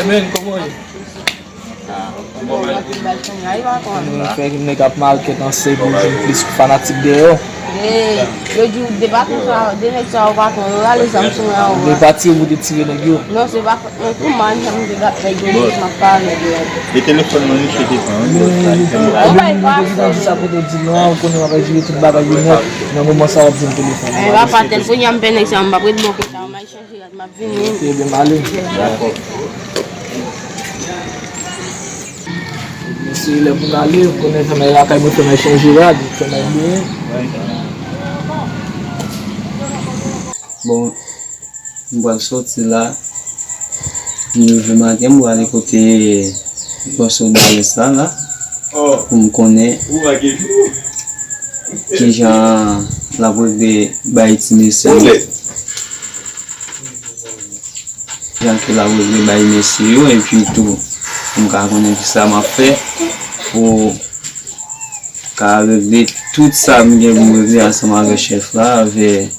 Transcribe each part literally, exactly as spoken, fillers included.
Men, kòman w ye? Mwen fè nèg ap makèt an sèk, yo vin plis fanatik dèyè w. Yo di w de patwon sa, de nèg sa yo patwon, yo rale zam sou mwen an. Ou pa tire pou te tire nèg yo? Non, se pa, mwen kouman, jan m te ap fè yo, m ap pale de. E telefòn mwen, misye te pran, wi. Ou bay pa. Prezidan di sa pou te di nou an, ou konnen w ap jere tout bagay yo nèt, nan moman sa w ap jwenn telefòn. E pa patèl, kounye a m pè nèg sa, m p ap ret bò kote sa, m al chanje rad, m ap vini. Ebyen, m ale. Dakò. Mesye, lè pou n ale, ou konnen fèmen lakay mwen, fèmen chanje rad, fèmen byen. Bon, m pral soti la. M leve maten, m pral ale kote bòs Odales la, la, pou m konnen kijan l ap regle bay ti mesye yo. Jan ke l ap regle bay mesye yo, epi tou, pou m ka konnen kisa m ap fè pou ka regle tout sa m gen pou m regle ansanm avèk chèf la, avèk,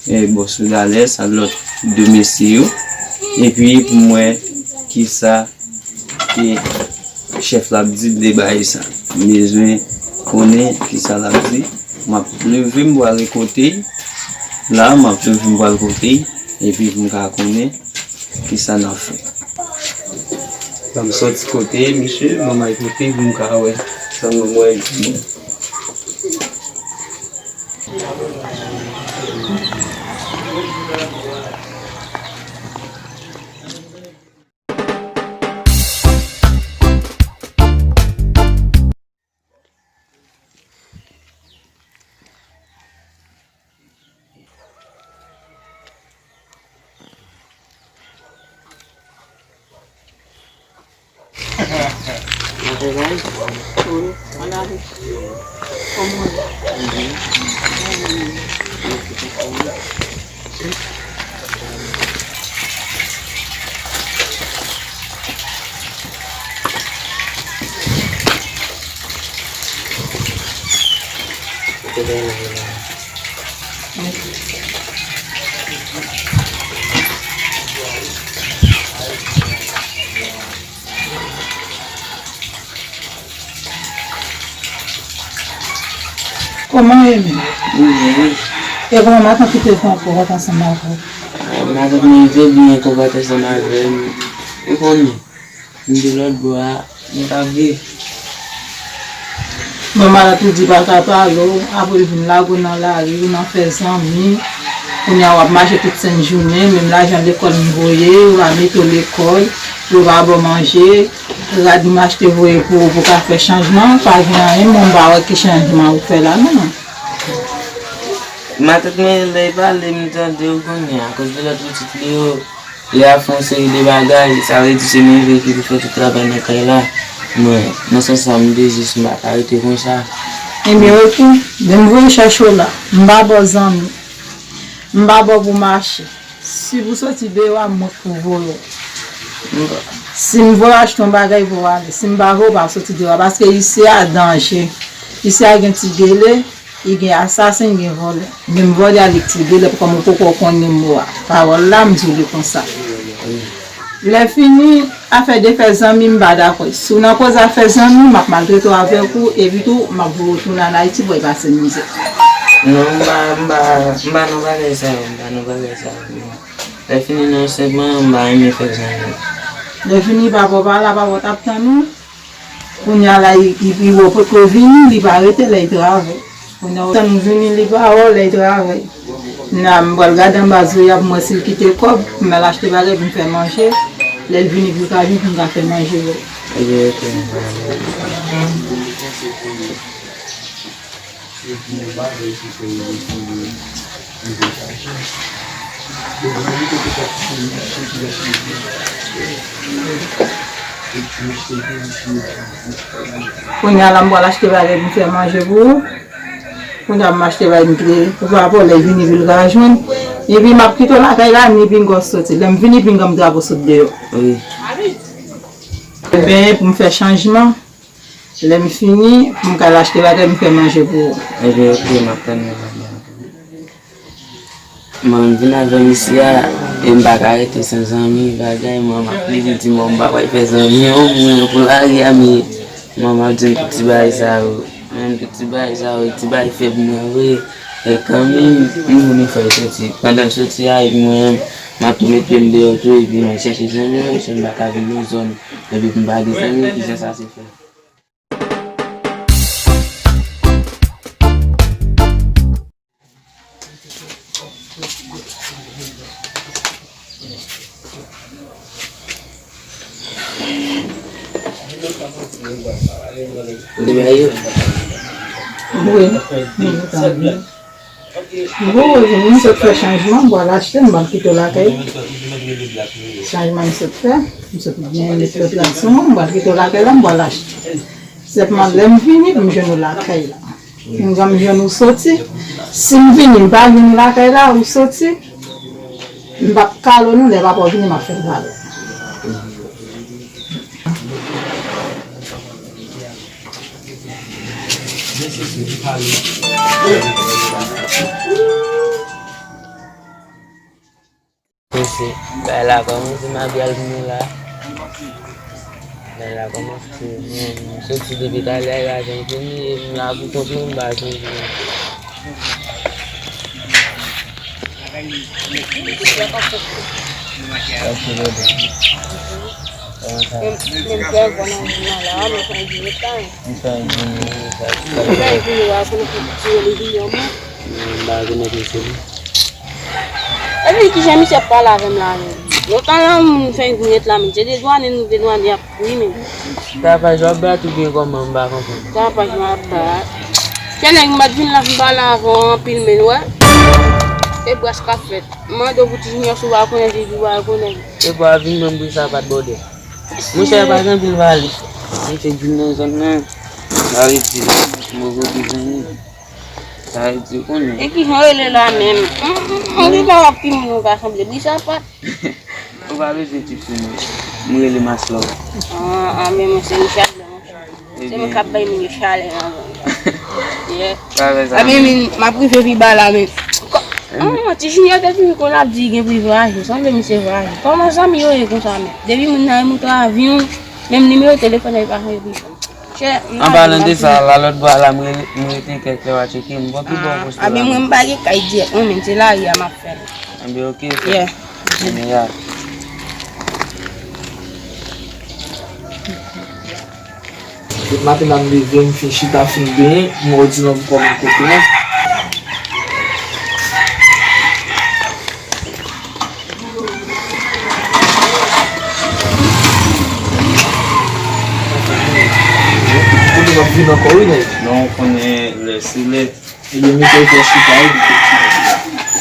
eh, bòs Odales, ak lòt de mesye yo. Epi pou m wè kisa ke chèf la ap di de bagay sa. M bezwen konnen kisa l ap di. M ap leve m pral kote l. La, m ap leve m pral kote l. Epi pou m ka konnen kisa n ap fè. Ban m sòti kote misye, ban m al kote pou m ka wè sa mwen wè. Kòman w ye menm? Mwen byen, wi. E kòman matant ou te pran konpòt ansanm avè w? Ah, matant mwen te byen konpòt ansanm avè m. Ou konnen, m te lòt bò a, m t ap viv. Bon, matant ou di pa ka pale w, apre l vin lage w nan lari, ou nan fè zanmi. Kounye a w ap mache tout senn jounen, menm lajan lekòl m voye, yo pa mete w lekòl, yo pa ba w manje. Rad m achte voye pou ou pou ka fè chanjman, pa gen anyen, mwen m pa wè ki chanjman ou fè la non. Matant mwen lè l pale m tande w konnen, akoz de lòt pitit li yo, li ap fè yon seri de bagay, sa vle di se mwen vre ki pou fè tout travay nan kay la. Mwen, nan sans sa m te jis m pa ka rete konsa. Ebyen, oke, men m voye chèche w la, m pa ba w zanmi, m pa ba w pou mache. Si pou soti deyò a, mwen k pou voye w. Si m voye w achte yon bagay pou w ale, si m pa voye w, pa soti deyò a. Paske isi a danje. Isi a gen ti gele, li gen asasen, gen vòlè. Menm vòlè a li k ti gele, kòm ou poko konnen mo a. Pawòl la, m di w li konsa. Lè fini, afè de fè zanmi, m pa dakò. Si w nan koze afè zanmi, m ap maltrete w avèk ou, epi tou, m ap voye w tounen ann Ayiti pou w al pase mizè. Non, m pa, m pa, m pa nan bagay sa yo, m pa nan bagay sa yo, non. Lè fini, non, senpman, m pa renmen fè zanmi. Lè fini, papa w pa la, papa w t ap tann ou. Kounye a la, li, li, li wè w potko vini, li pa rete, lè li travay. Kounye a w tann ou vini, li pa wè w, lè li travay. Kounye a, m pral gade anba zo y ap m wè si l kite kòb, pou m al achte bagay pou m fè manje. Lè l vini pou l ka jwenn pou m ka fè manje pou l. Ebyen, oke, m pral. Kounye a la, m pral achte bagay pou m fè manje pou ou. Kounye a, m achte bagay m kite pou papa w, lè l vini, pou l ka jwenn. Epi, m ap kite w lakay la, ni pinga w soti. Lè m vini, pinga m drapo sot deyò. Wi. Ebyen, pou m fè chanjman. Lè m fini, pou m ka al achte bagay, m fè manje pou ou. Ebyen, oke, m ap tann ou. Mwen, m vin avè misye a, E m pa ka rete san zanmi, bagay, mwen m ap leve di mwen m pa pral fè zanmi, yon moun pou lari a, men mwen m ap di m tout ti bagay sa yo. Menm tout ti bagay sa yo, ti bagay fèb mwen vre. E kanmenm, m vini fè l soti. Pandan l soti a, epi mwen menm, m ap tou met pye m deyò tou, epi mwen chèche zanmi, mwen, si m pa ka vin nan zòn, epi m pa gen zanmi, kijan sa se fè? Wi. M sot fè chanjman, m pral achte, m pral kite w lakay. Chanjman m sot fè, m sot gen replansman, m pral kite w lakay la, m pral achte. Sèlman lè m vini, pou m jwenn ou lakay la. M jwenn ou soti. Si m vini, m pa jwenn ou lakay la, ou soti, m p ap kale w non, lè papa w vini, m ap fè l kale w. Mesye, bagay la kòmanse, m ap al pou nou la. Bagay la kòmanse, men m soti depi talè a, lajan fini, e m la pou kont mwen, m pa sonje. Kòman sa? Menm, menm kè konn anvi nan la, men konn di yo sa. M fè yon video sa. M fè yon video a, konn fè ti video mwen. M pa rekonèt misye non. Epi kijan misye ap pale avè m la menm? Lontan la moun fè yon vinyèt la menm. Se de dwane nou de dwane ap wi menm. Tapaj w ap bat oubyen kòman m pa konprann? Tapaj m ap bat. Se nèg m pa t vin la fin pale avè w anpil men wè. E bras k ap fèt. M mande w pou ti junior si w pa rekonèt li di w pa rekonèt. E pa vin menm bri sapat bòdè. Monchè pa gen anpil pale. M te vin nan zòn nan. Pale di m poko bezwen. Sa vle di ou konnen. E kijan w rele la menm? Yon ti tan w ap timoun ou ka sanble bri sapat. Ou pa bezwen tip sou mwen. M rele Maslò. Ah, ah, men mwen se Richard la, monchè. Se mwen k ap bay moun yo chalè nan zòn sa. Yeah. Pa fè sa. Ebyen, men, m ap rive pi ba la, men. Ko-, ah, ti Junior depi m konn ap di gen privilèj, sanble misye vwayen. Kòman zanmi yo ye konsa, men? Depi moun nan remonte avyon, menm nimewo telefòn li pa chanje pi. An palan de sa, la lòt bò a la, m re-, m rete kèk lè w a tcheke m. Bon, ki bò w poste la? Anben mwen m pa gen kay dirèk mwen menm, se lari a m ap fè l. Anben oke, frè. Yeah. Anben ya. Tout maten la m leve, m fin chita, fin benyen, m wè w di non m kòm m kote a. Kote w ap vin ankò wi nèg. Non, ou konnen lè se lè. Ebyen, mete w pou w chita wi.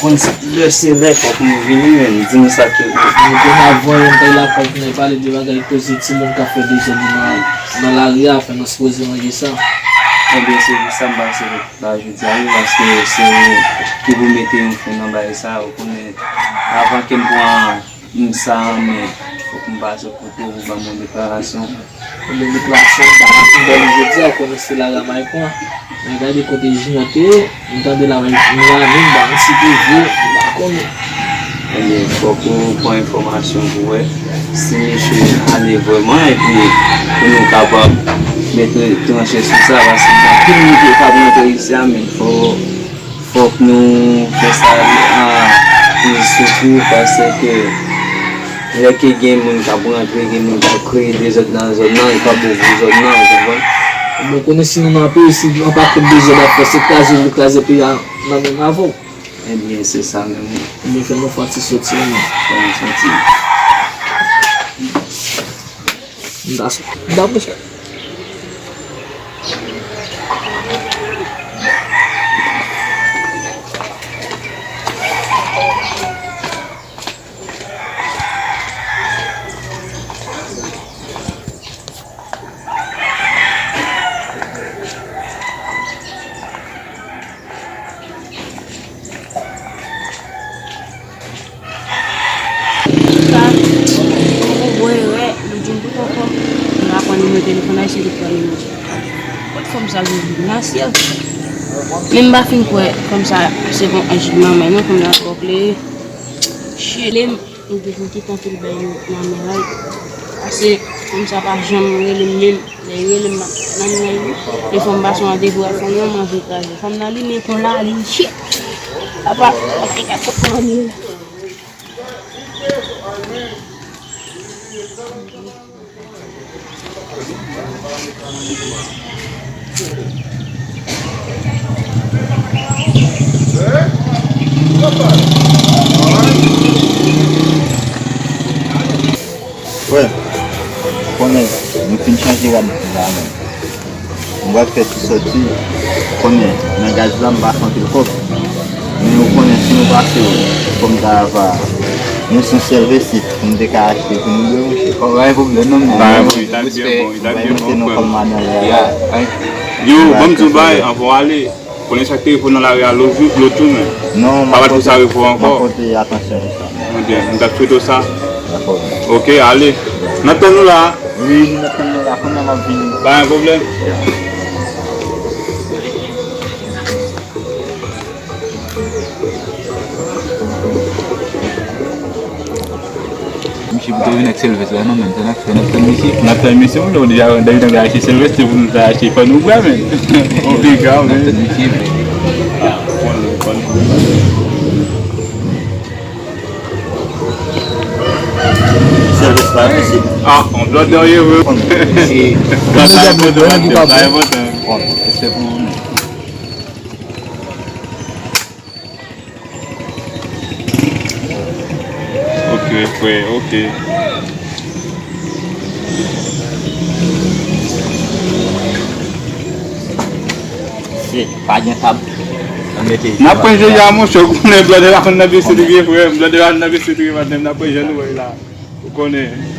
Konn sa, lè se lè fòk nou vini menm, di nou sa ke. Nou konn avan yon kay la fòk nou pale de bagay koze timoun k ap fè dezòd nan, nan lari a, fè nou sipoze manje sa. Ebyen, se pou sa m pase la jodi a wi, paske se ou ki pou mete yon fen nan bagay sa, ou konnen avan ke m pran m sa an men, fòk m pase kote w pou ban m yon deklarasyon. Yon deklarasyon, m pa ka fin ba li jodi a, ou konnen se lari a m al pran. Men gade kote Junior te ye, m tande la, men m la menm, m pa konn si te vre, m pa konnen. Ebyen, fòk ou pran enfòmasyon pou wè si misye ale vrèman, epi pou nou kapab mete tranche sou sa, paske gen anpil moun ki t ap rantre isi a, men fò, fòk nou fè sa, ah, plis sou kou, paske lè ke gen moun k ap rantre, gen moun k ap kreye dezòd nan zòn nan, e pa bon pou zòn nan, ou konprann? Bon, konnen si nou nan peyi, si yon pakèt dezòd ap fè, se kraze, vle kraze peyi a nan menm avè w. Ebyen, se sa menm wi. Ebyen, fè nou fè yon ti soti, non. Fè yon soti. M ta, m ta pwouche. Sa, ou wè, wè, nou di m tout ankò, m pa pran nimewo telefòn Ayisyen ki pran nimewo. Kot fanm sa vin vin la, sè? Men m pa fin kwè fanm sa se yon anj li manman non, fanm nan twò klere. Chile m. Mwen te konn kite anpil bèy yo nan men l. Paske fanm sa pa janm rele m menm. Lè l rele m, m ap nan men l wi. E fanm pa son randevou ak fanm nan, m anvi kraze fanm nan li, men konnya li chit. Apa, apa, apa, apa, Frè, ou konnen, nou fin chanje rad la menm. M pral fè ti sòti, ou konnen, nan gaz la m pa fè anpil kòb. Men ou konnen si nou pase w, kòm ta va, nou se yon sèl vesip, pou nou te ka achte pou nou bwè, monchè. Pa gen pwoblèm non, men. Pa gen pwoblèm, li ta t byen bon, li ta t byen bon, frè m. Yo, ban m di w bagay, anvan w ale, konnen sa k te rive w nan lari a lòt jou, lòt jou, men. Non, m ap pote atansyon pou sa. Mwen byen, m t ap swete w sa. Dakò. Oke, ale. N ap tann ou la. Wi, nou ap tann ou la. Kounye a m ap vini. Pa gen pwoblèm. Misye pito vin ak sèl vès la non, menm sa n ap fè, n ap tann misye. N ap tann misye, wi, nou deja, depi nou achte sèl vès, se pou nou ta achte fò nou bwè, men. On piga, men. N ap tann misye, men. Sèl vès la, misye. Ah, on blòdè w ye, vre. Misye. Sa, sa enpòtan, sa enpòtan. Respè pou ou, men. Ok, frè, ok. Se pa gen tab. N ap pran jodi a, monchè, ou konnen blòdè pa konn nan bese li ye, frè. Blòdè pa konn nan bese li ye, madanm, n ap pran jodi a, nou wè la. Ou konnen.